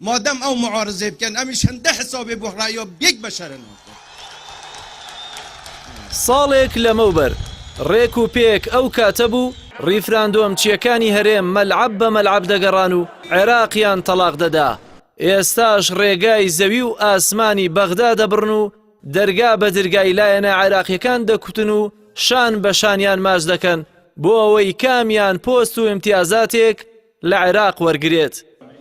مادەم ئەو معارزەی بکەن ئەمیش هەندە حسابێ بۆ ڕەئیا یەک بەشەرە ناکەن. ساڵێک لەمەوبەر ڕێک و پێک ئەو کاتە بوو ڕیفراندۆمچییەکانی هەرێم مەلعەب بە مەلعەب دەگەڕان و عێراقیان تەڵاق دەدا، ئێستاش ڕێگای زەوی و ئاسمانی بەغدا دەبڕن و دەرگا بە درگای لایەنە عێراقیەکان دەکوتن و شان بە شانیان ماچ دەکەن بۆ ئەوەی کامیان پۆست و ئیمتیازاتێک لە عێراق وەرگرێت.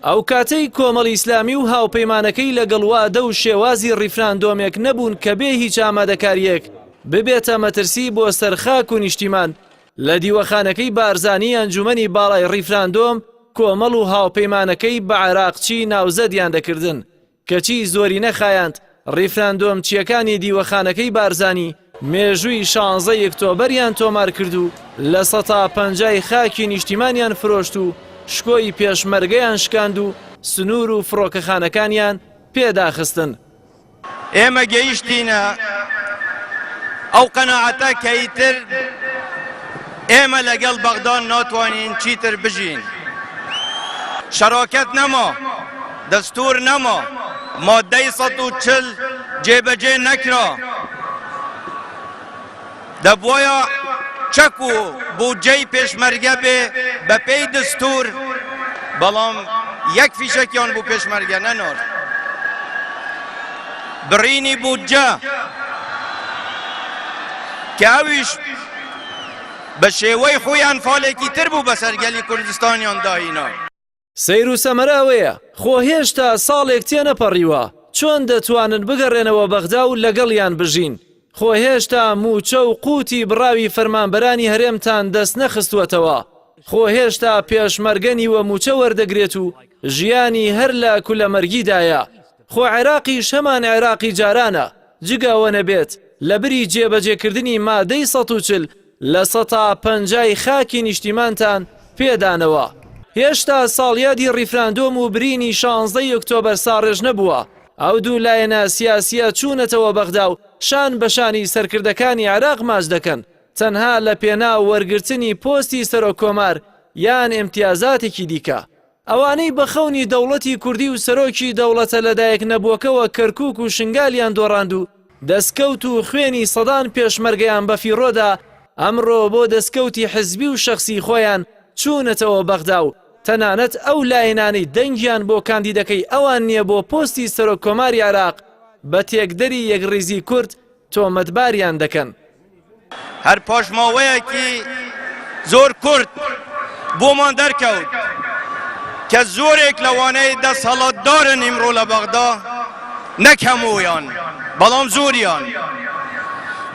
ئەو کاتەی کۆمەڵی ئیسلامی و هاوپەیمانەکەی لەگەڵ وادە و شێوازی ڕیفراندۆمێک نەبوون کە بێ هیچ ئامادەکارییەک ببێتە مەترسی بۆ سەر خاک و نیشتیمان، لە دیوەخانەکەی بارزانی ئەنجومەنی باڵای ڕیفراندۆم کۆمەڵ و هاوپەیمانەکەی بە عێراقچی ناوزەدیان دەکردن، کەچی زۆری نەخایاند ڕیفراندۆمچییەکانی دیوەخانەکەی بارزانی مێژووی شانزەی ئکتۆبەریان تۆمار کرد و لە سەتا پەنجای خاکی نیشتیمانیان فرۆشت و شکۆی پێشمەرگەیان شکاند و سنوور و فڕۆکەخانەکانیان پێ داخستن. ئێمە گەیشتینە ئەو قەناعەتە کە ئیتر ئێمە لەگەڵ بەغدا ناتوانین چیتر بژین. شەراکەت نەما، دەستوور نەما، ماددەی 140 جێبەجێ نەکرا. دەبوایە چەک و بودجەی پێشمەرگە بێ بەپێی دەستوور، بەڵام یەک فیشەکیان بۆ پێشمەرگە نەنارد. بڕینی بودجە کە ئەویش بە شێوەی خۆی ئەنفالێکی تر بوو بەسەر گەلی کوردستانیان داهینا. سەیر و سەمەرە ئەوەیە خۆ هێشتا ساڵێک تێنەپەڕیوە چۆن دەتوانن بگەڕێنەوە بەغدا و لەگەڵیان بژین؟ خۆ هێشتا مووچە و قوتی بڕاوی فەرمانبەرانی هەرێمتان دەست نەخستووەتەوە، خۆ هێشتا پێشمەرگە نیوە مووچە وەردەگرێت و ژیانی هەر لە کولەمەرگیدایە، خۆ عێراقیش هەمان عێراقی جارانە، جگە ئەوە نەبێت لەبری جێبەجێکردنی مادەی 140 پەنجای خاکی نیشتیمانتان پێدانەوە. هێشتا ساڵیادی ڕیفراندۆم و برینی شانزدەی ئۆکتۆبەر ساڕێژ نەبووە، ئەو دوو لایەنە سیاسییە چوونەتەوە بەغدا و شان بە شانی سەرکردەکانی عێراق ماچ دەکەن، تەنها لە پێناو وەرگرتنی پۆستی سەرۆک کۆمار یان ئیمتیازاتێکی دیکە. ئەوانەی بە خەونی دەوڵەتی کوردی و سەرۆکی دەوڵەتە لەدایک نەبووەکەوە کەرکوک و شنگالیان دۆڕاند و دەسکەوت و خوێنی سەدان پێشمەرگەیان بەفیڕۆدا، ئەمڕۆ بۆ دەسکەوتی حزبی و شەخسی خۆیان چوونەتەوە بەغدا و تەنانەت ئەو لایەنانەی دەنگیان بۆ کاندیدەکەی ئەوان نییە بۆ پۆستی سەرۆک کۆماری عێراق بە تێکدەری یەکڕیزی کورد تۆمەتباریان دەکەن. هەر پاش ماوەیەکی زۆر کورت بۆمان دەرکەوت کە زۆرێک لەوانەی دەسەڵاتدارن ئیمڕۆ لە بەغدا نەک هەموویان بەڵام زۆریان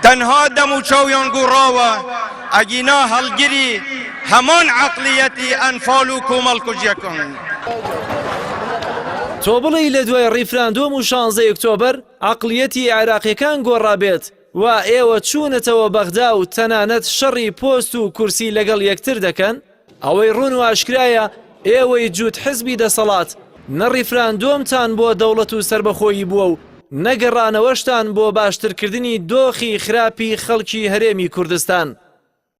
تەنها دەم و چاویان گۆڕاوە ئەگینا هەڵگری هەمان عەقڵیەتی ئەنفال و کۆمەڵکوژیەکان. تۆ بڵێی لە دوای ڕیفراندۆم و شانزەی ئۆکتۆبەر عەقڵیەتی عێراقیەکان گۆڕابێت وا ئێوە چوونەتەوە بەغدا و تەنانەت شەڕی پۆست و کورسی لەگەڵ یەکتر دەکەن؟ ئەوەی ڕوون و ئاشکرایە ئێوەی جووت حزبی دەسەڵات نە ڕیفراندۆمتان بۆ دەوڵەت و سەربەخۆیی بووە و نە گەڕانەوەشتان بۆ باشترکردنی دۆخی خراپی خەڵکی هەرێمی کوردستان.